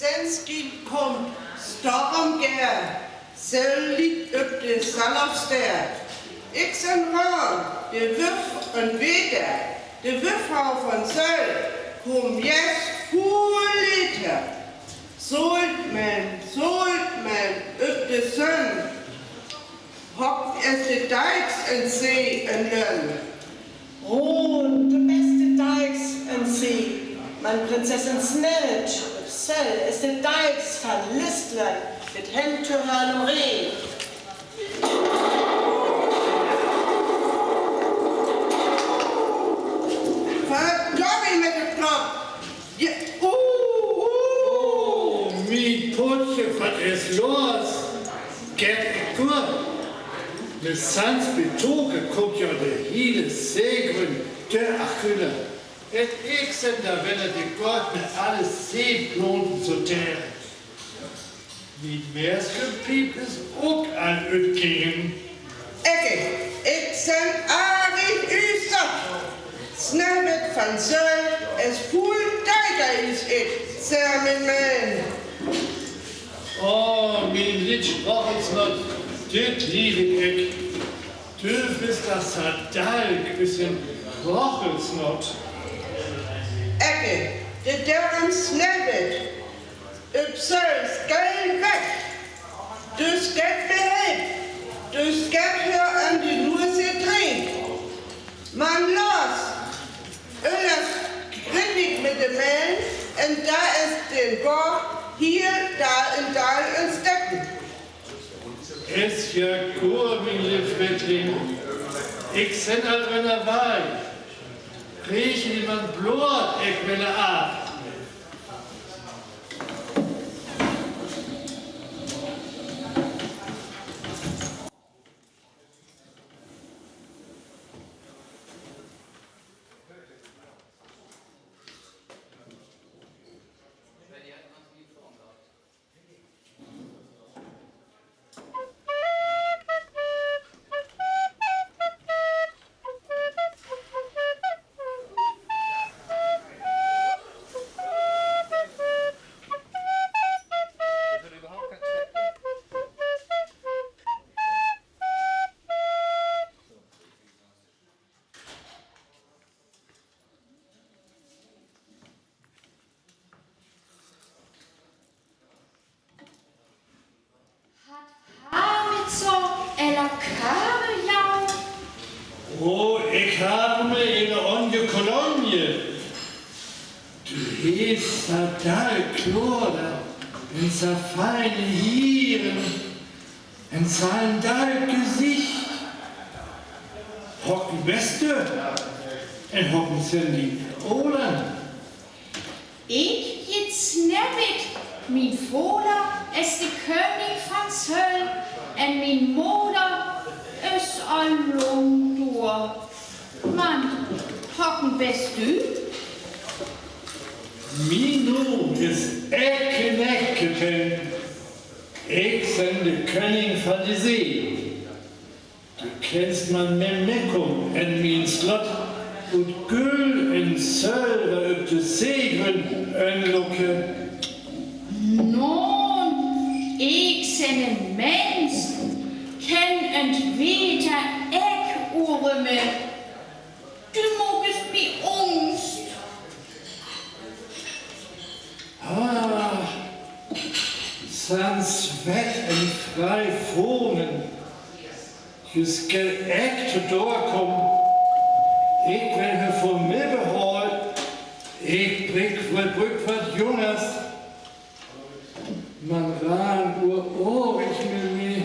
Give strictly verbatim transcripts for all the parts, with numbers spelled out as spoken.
Wenskin kummt, storm gær, Söll liet op de Salofsteer. Ik sen Ran, de Wuff un Weter, de Wuffhau von Söll, kumm jetz vull Leter. Solt men, solt men op de Sünn, Hock es de Deiks en See en Lönn. Rot, de beste Deiks en See. Mien Prinzessin Snehwitt, Söll es de Deiks von Listlen, mit Hemd to Hörn en Ree. Verdobbi mit de Klock. Ja, uh, uh. Oh, mien Puttje, wat es los? Geiht et goot? Mit Sands betoke kummt jo de hiele Seegrund de Achülle. Et ik sen dor, wenn et goot, mit alle Seeplonten to deren. Mien Meerske Piep es ok al utgäng. Ekj, ik sen aardig üsser. Snehwitt von Söll es vull Deiks es et, Sermon Man. Oh, mien lüttje Rochelsnott, dit leev ekj. Du best doch so dalk, best en Rochelsnott. Ekj, de Däm Snehwitt. Op Söll, geiht weg! Dus geiht mer help, dus geiht hör an de Nuss drink. Man los! Öllers grinnig mit de Mäl, un dor es de Borg, hia, dor un dor un Stecken. Es jo goot, mien leev Wettling. Ik sen al ünnerwegs. Rieche di man Blood, ekj well af. Hat Harm mit so ella Kabeljau? Oh, ik harme in onje Kolonje. Du hest so dal Kloder un so fiene Hieren un so en dal Gesicht. Hocken best du? Un hocken sen dien Öllern? Ik hèt Snehwitt, mien Voder es de König von Söll, un mien Moder es al lang doa. Man, hocken best du? Mien Noom es Ekkenekkepel. Ik sen de König von de See. Du kennst man met mi komen en mien Slott, un Göld un Sölver op de Seegrund enloke. Noon, ik sen en Mens, kjenn un weet, ekj oarme. Du maakst mi Angst. Ah, sans wet en frei fonen. Jüst gel ekj to doa kom. Ik well hör vör mi behaal. Ik brek, brek wat Junges. Man Ran, oor, oor, ik will mi,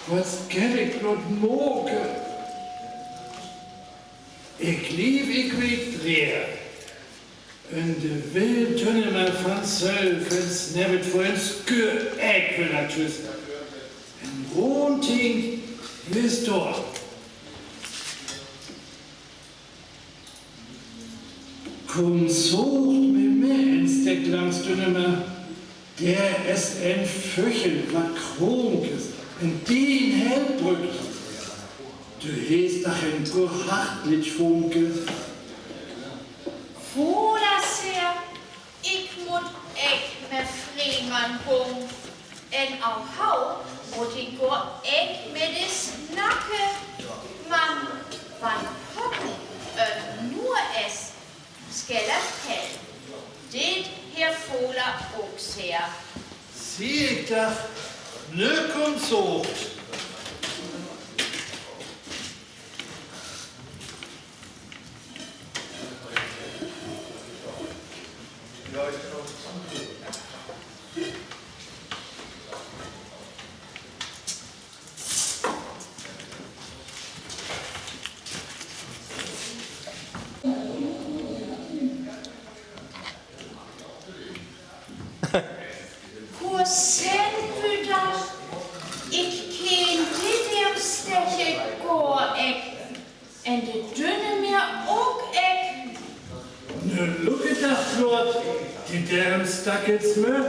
wat gel ik doa make? Ik leev, ik weet dreer. Un de Wild Dünnemar von Söll fenn Snehwitt vör en Skür, ekj well dat wisse. En Ran, dee is doa. Kom, soocht mi met en Stekj langs, Dünnemar. Dor es en Vögel, wat krank es, un dän help ik. Du hest doch en goot Hart, Lüttje Funke. Vodaseer, ik mot ekj Herr Freeman, Bung, en au hau mot ik gor ek mit de snakke, man wan Hocken en Muur es, schellert hell. Dit Herr Fola ok sehr. Zie ik dach, nu kummt se. Wo sent wi dach? Ik ken dit Dermstekje gor ek. En de Dünne Meer ok ek. Nu luk dach, Flot, dit Dermstekje, mer.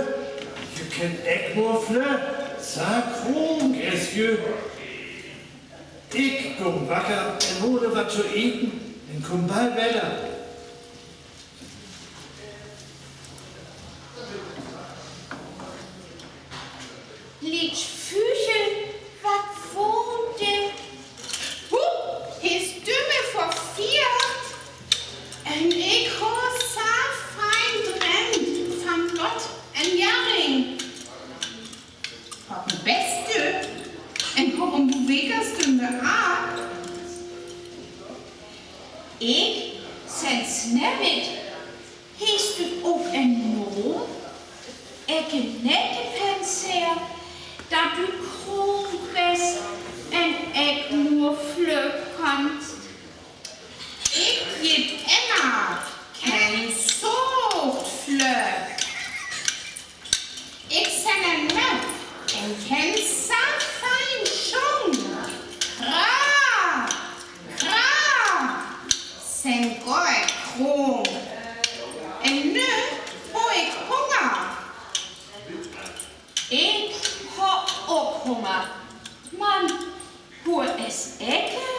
Ji kent ek mer flögg, so kroonk es ji. Ik gung wakker en hole wat to eten en kumm bal wedder. Liet Vügel, wat woont Dir? Hup, he is dümmer verfiert. En ik hor so fein dremmp van Lot en Jaring. Warum best du? En warum wekerst du mich op? Ik sen Sneeuwwit. Hest du ok en Naam? Ik ken nich, Prinses, dat du kroonk best en ik nur Flögg kan. Ik jit Emma, en Zuchtflögg. Ik sen en Möw, en ken so fein sjunge. Kra, kra, sen gor kroonk. En nu hor ik Hunger. Ik hor ok Hunger. Man, wo es Ecke?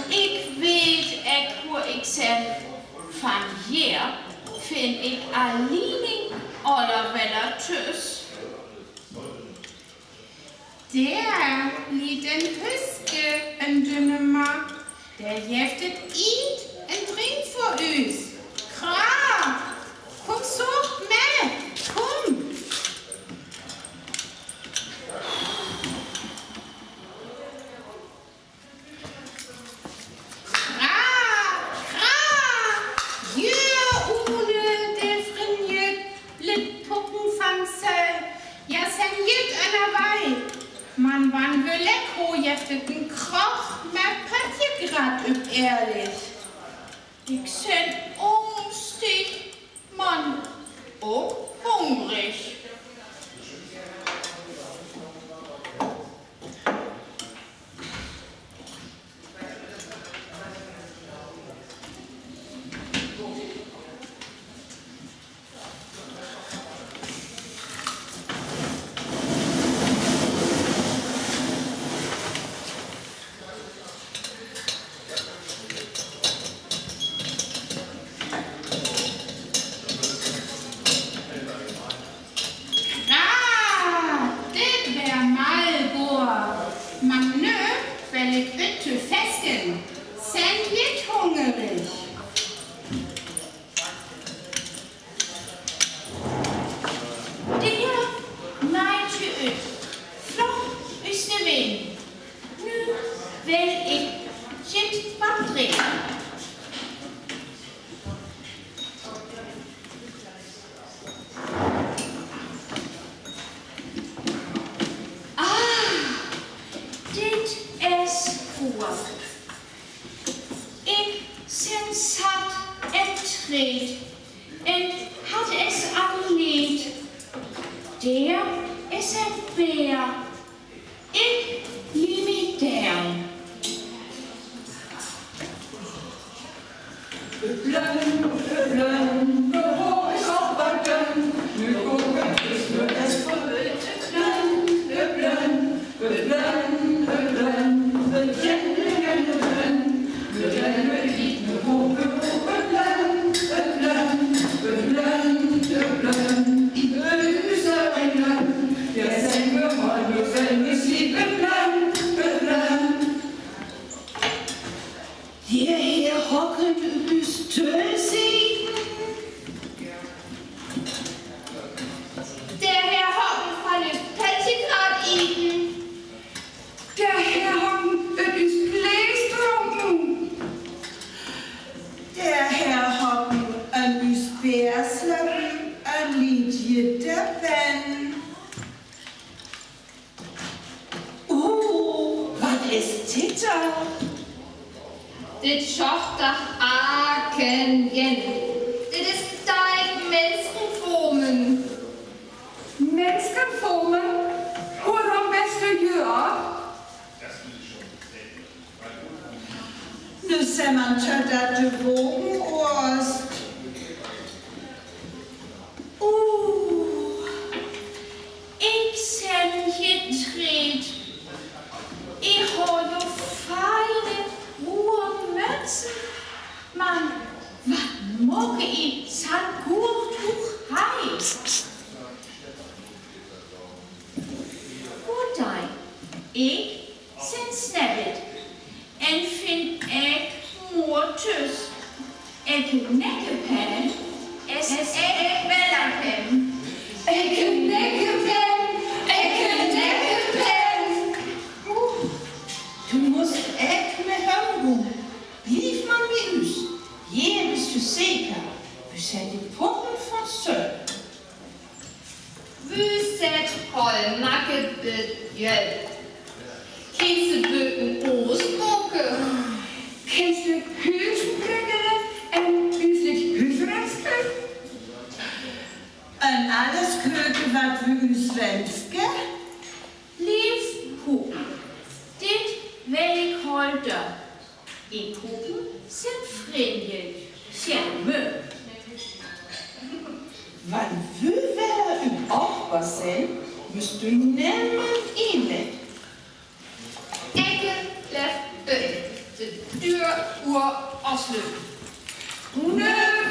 Ik weet ek, wo ik sen. Van hier finn ik allein Ola wedder tus. Dor liet en Hüske en Dünne Meer. Dor jeft et Iet en Drink vör us. Kra, kumm so mit, kumm. Kra, kra, jür Ole, de frindje lit Pucken van Söll. Ja, sen jit eener wei. Man wan will ek, hor jeft et en Kroog met Pöttjegrat üp Ehrlich. Ik sen óngstig, man ok hungrig. Ah, dit weer mal goot. Man nu well ik ut to fesken. Sen jit hungrig. Dor, nei, jit ut. Flott is de Wind. Nu well ik jit wat drinke. Ah, dit is goot. Ik sen satt en treed, en hat es al leed. Dor is en Beer. Ik lie mich doon. Titta! Dit sjocht dach aken jen. Dit is dien Menskenfomen. Menskenfomen? Woarom best du hia? Nu, Samantha, dat du wogen woascht. Oeh, ik zen jetreed. Ik haj jo fiene roe mötsen, man, wat maak ik zo'n koort hoeg hei? Good dei, ik zen Snebbit en vin ek mooi tus. Ikke nekkepen, es ikke bellepen. Ikke nekkepen, ikke nekkepen. Oeh, du must ek mit häöm goon. Bliev man bie us. Hei best du seker. Us hant de poppen van Söll. Wüsset hol makket bit jöld. Kins du buten Oos maken? Kins du Küsen brökele en üslich Hüsrensken? En alles köke, wat wi us wenske? Leefs Puppen, dit well ik hol dor. Wi Puppen zen vrindjelik, sjeer mö. Wan wi weder üt Ochtbar zen, must du nemmen inlet. Ikke lef buten, de Dür oer afsluten. Nu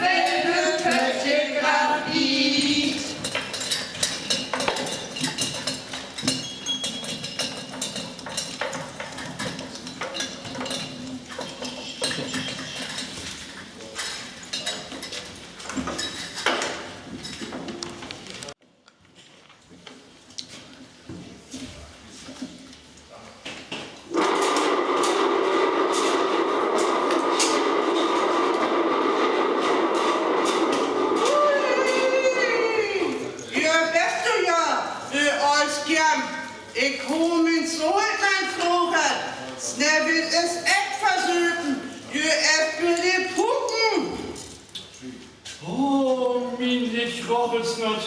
well de Pöttje grad iet. Hei, hei, hei! Hei best du jo, du ool Skjamp. Ik hol mien Solt en Froge. Snebbit is ek versöten. Hei es bie de Puppen. O, mien Rochelsnot,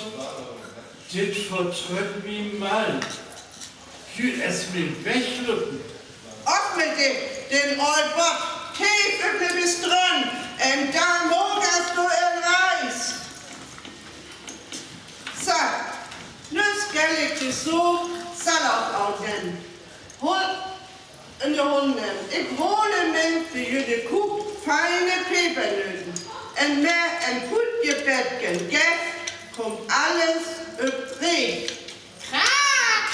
dit vertröt mi mal. Hei es mi weglöpen. Of mit dik, dän oolen Bott, tief üt de Beströnn, un dan maak as du en Reis. Sa, nu schell ik de Soop Salaat aun. Hol en de Hung nemmen. Ik hol em mit för jüne Kook fiene Pepernöten. Un mer en Puttje Bettken Geft, kummt alles üp reed. Kra,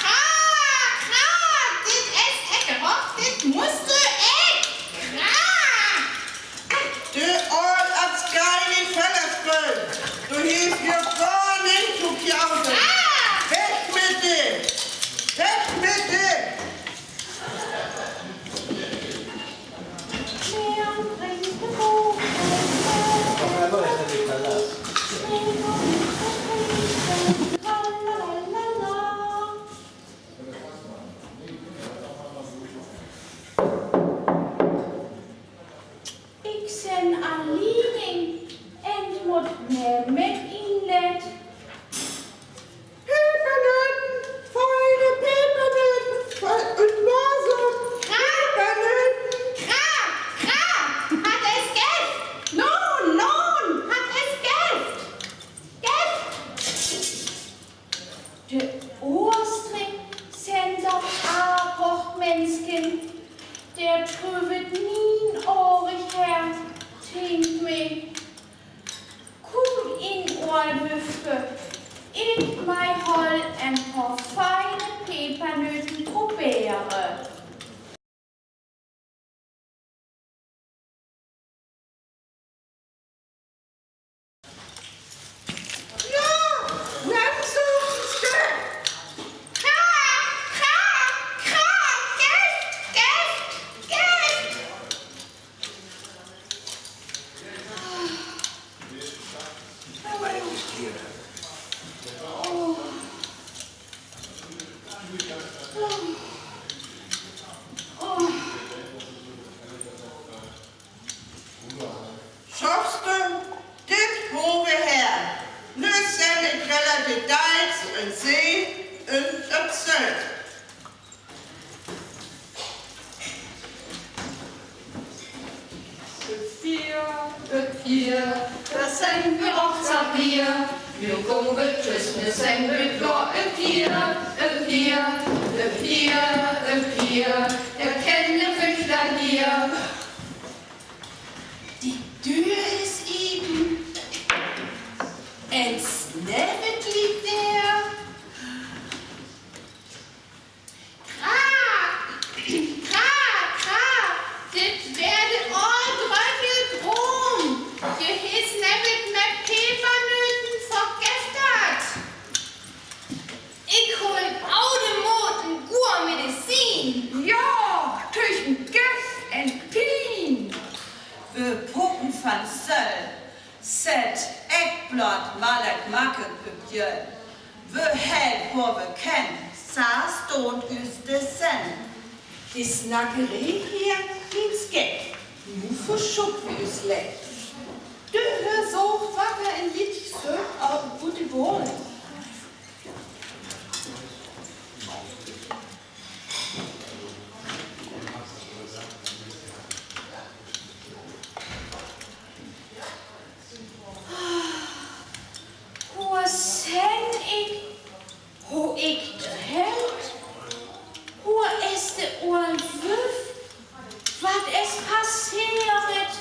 kra, kra, dit es ek Rock, dit must du et. Kra. De Ool as geine Fellersböll. Du hest jo gor nix to kjausen. Kra. Weg mit di. Weg mit di. Ik zeen allien en mot neet met inlet. Pepernöten, fiene Pepernöten, ut Masum. Kra, Pepernöten. Kra, kra, hat es Geft? Nun, nun, hat es Geft? Geft! De Oostrik zent doch aa Pochtmensken, der trüvet nie oorig her, tink mi. Kumm in, ool Wüffke, ik mei hol en paar fiene Pepernöten probeere. Jo, nemm so en Stöck. Kra, kra, kra, Geft, Geft, Geft. Sènn v'r och z'Bier, nu kómme v'r tschöss, nu sènn v'r gor e Pier, e Pier, e Pier, e Pier, der kènn v'r gor hie. De Döör is iepen. En Sneeuwwit liet dor. Kra, kra, kra, dit wert al dröge Droom. Hie is nämlich met Pepernöten vergeft. Ik hol audemoots gode Medizin. Jo, töggen Geft en Pien. Wi pucken van Söll, sett ek blot mal et Macken op Jöll. Wi help, wo wi kènn, sas doot üs de Senn. De Snackeree hie, mien Skeck, nu verschupp wi üs leck. De Hör soogt wacker en Liddich, söökt aul en gode Boll. Wo sènn ik, wo ik drent, wo es de ool Wulf, wat es passeert?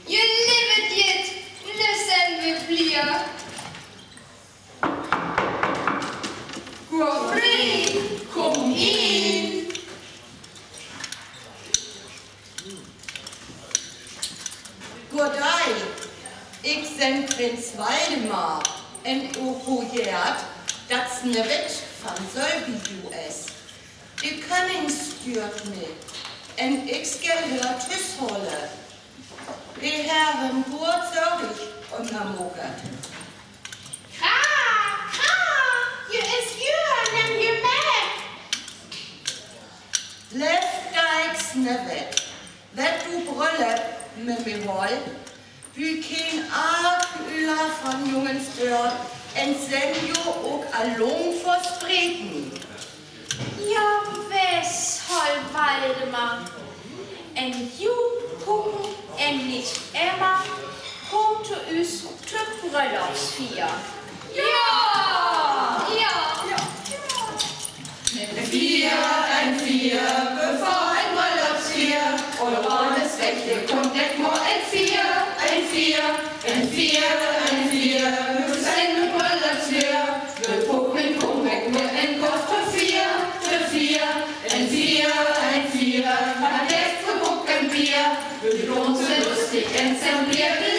Jie leeve Tied, nu sènn v'r Plier. Gode Vree, kómmt in. Gode Dach, ik sènn Prinz Waldemar, en ik hu jöört, dat Snehwitt van Söll bi ju es. De König stüürt mi, en ik schall hör tus hole. De Herren, goot sörg un na moket. Kra, kra, hie is Jür, nemm jie mit. Leev Dach, Snehwitt, wetst du, Bröllop mit mi hole, wi kènn al Öller von Jungens dör, en sènn jo ok al lang verspreken. Jo, wess, Hör Waldemar. En ju künn en nich immer kómmen to üs to Bröllopsfier. Jo! Jo! En Fier, en Fier, bevör en Bröllopsfier. Oder wann es weg, hie kómmt ek mol en Fier, en Fier, en Fier, en Fier. Wi sènn en Bröllopsfier. Wi pucken, kómmt ek mol en Kopp to Fier, to Fier. En Fier, en Fier, wat es to pucken Bier. Wi drunken lustig en sènn Bier.